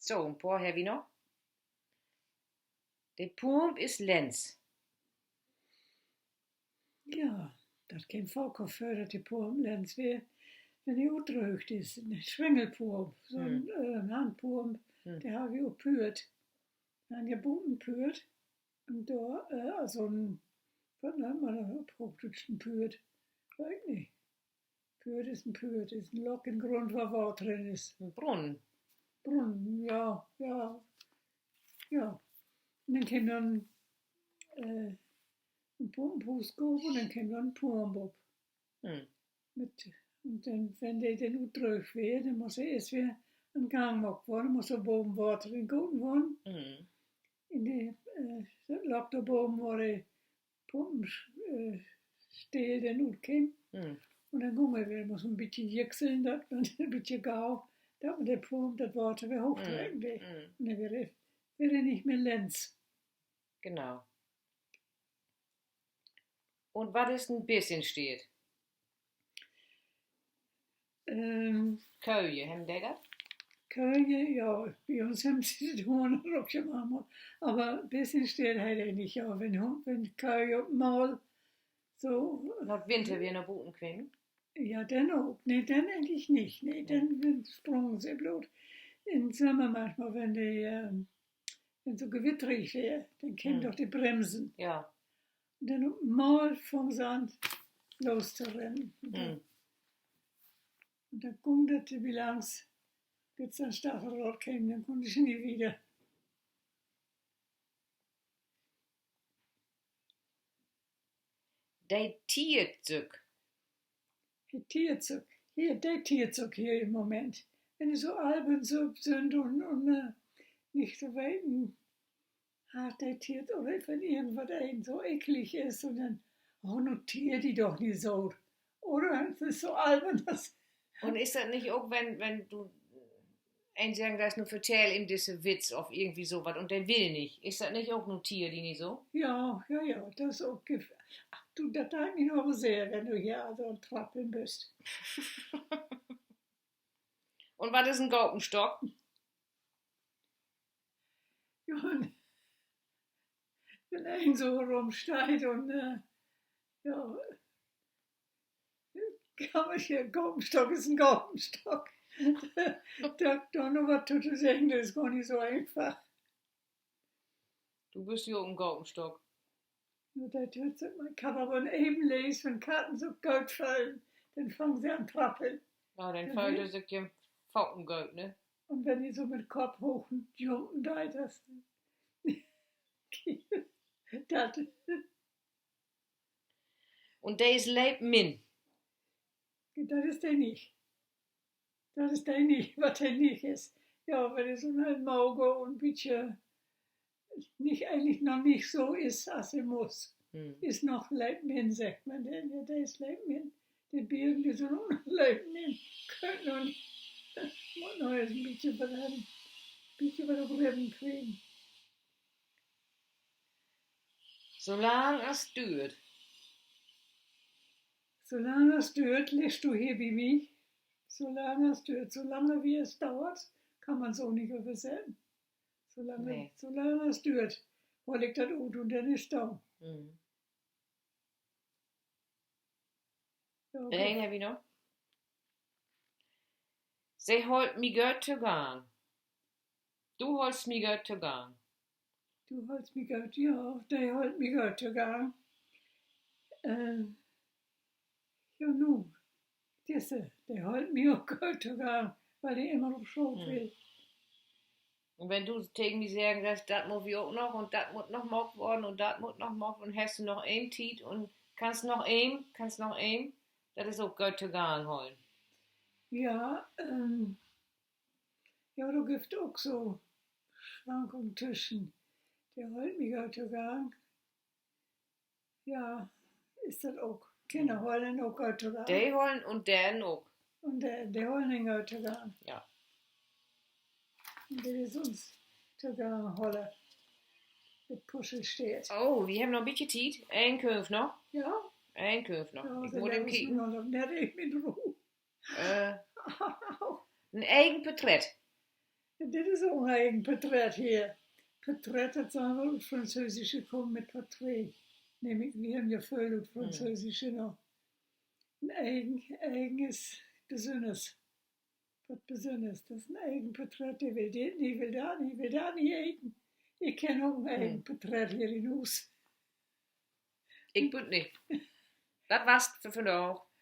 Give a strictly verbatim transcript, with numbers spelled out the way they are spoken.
So, en poor hebbt wi noch. De Puump is lens. Ja, dat keem faker vör, dat de Puump lens weer, wenn de utdröögt is. En Swingelpuump, so'n Handpuump, de harr wi op Püert. Wi harrn ja buten Püert. Un dor, also, wat nöömt man dat op Hoochdüütsch, en Püert? Weet ik nich. Püert is en Püert, is en Lock in Grund, wo Water in is. En Brunnen. Brunnen, ja, ja. Ja. Un denn keem dor en Puump, Puump op, un denn keem dor en Puump op. Mit, un denn, wenn de denn utdröögt weer, denn muss he eerst weer an Gang maakt worrn, muss dor boven Water in goten worrn. In de, dat Lock dor boven, wo de Puump, Steel denn utkeem. Un denn gung he weer, muss en bietje jickseln, dat man en bietje gau, dat man de Puump, dat Water weer hoochtrecken dee. Un denn weer he, weer he nich mehr lens. Genau. Un wat is en Bissensteert? Köh, hebbt de dat? Köh, ja, bi uns hebbt se dat Huhn ok ja manchmal. Aver Bissensteert harr de nich, ja, wenn, wenn Köh op mal so, na Winter weer na buten kemen? Ja, denn ok. Nee, denn egentlich nich. Nee, denn sprungen se bloot in Sommer manchmal, wenn de, wenn so gewitterig weer, denn kemen doch de Bremsen. Un denn op mal fung se an, los to rennen. Un denn gung dat bi langs, bit se an Stacheldraht kemen, denn kunnen se nich wieder. De tiert sük. De tiert sük. Hier, de tiert sük hier in'n Moment. Wenn de so albern so sünd un, un nich to weten, ach, de tiert, oder wenn irgendwat een so eklig is un denn, oh, nu tier di doch nich so. Oder dat is so albern, dat. Un is dat nich ok, wenn, wenn du een seggen deist, nu vertell em disse Witz of irgendwie so wat un de will nich. Is dat nich ok, nu tier di nich so? Ja, ja, ja, dat is ok, ach du, dat deit mi noch sehr, wenn du hier also an Trappeln büst. Un wat is en Gokenstock? Ja, wenn een so rumsteiht un, ja, kann man hier, Gokenstock is en Gokenstock. Dor, dor noch wat to, to seggen, dat is gor nich so eenfach. Du büst ja ok en Gokenstock. Ja, dat höört sik man, ik heff aver even leest, wenn Katten sük goot föhlen, denn fangen se an trappeln. Ja, denn föhlt de sük ja faken goot, ne? Un wenn de so mit Kopp hooch jumpen deit, dat, dat. Un de is leep min. Dat is de nich. Dat is de nich, wat he nich is. Ja, wenn he so heel mager un bietje nich, egentlich noch nich so is, as he muss. Is noch leep min, seggt man denn. Ja, de is leep min. De Bieren, de sünd ok noch leep min. Köönt noch, mutt noch eerst en bietje wat, bietje wat op Ribben kriegen. Solang as düert. Solang as düert liggst du hier bi mi. Solang as düert. Solange wie es dauert, kann man so nich översetten. Solange, solang as düert, hool ik dat ut un denn is doon. Een heff ik noch. Se hollt mi goot togang. Du hollst mi goot togang. Du hollst mi goot, ja, de hollt mi goot togang. Ja, nu, disse, de hollt mi ok goot togang, wiel de immer op Schoot will. Un wenn du tegen mi seggen deist, dat mutt wi ok noch un dat mutt noch maakt worrn un dat mutt noch maakt un hest du noch even Tiet un kannst noch even, kannst noch even, dat is ok goot togang hollen. Ja, ja, dor gifft ok so Schwankungen tüschen. De hollt mi goot togang. Ja, is dat ok. Kinner hollen ok goot togang. De hollen un denn ok. Un de, de hollen goot togang. Ja. Un de is uns togang holle. De Puschelsteert. Oh, wi hebbt noch en bietje Tiet. Een köönt noch. Ja? Een köönt noch. Ik mutt even kieken. Noch net even in Roh. En egen Porträt. Dit is ok en egen Porträt hier. Porträt, dat sall woll ut Franzöösische kamen mit Porträt. Nehm ik, wi hebben ja vööl ut Franzöösische noch. En egen, egen is besünners. Wat Besünners. Dat is en egen Porträt, de will dit nich, will dat nich, will dat nich eten. Ik kenn ok en egen Porträt hier in Huus. Ik bün nich. Dat was 't för vandaag.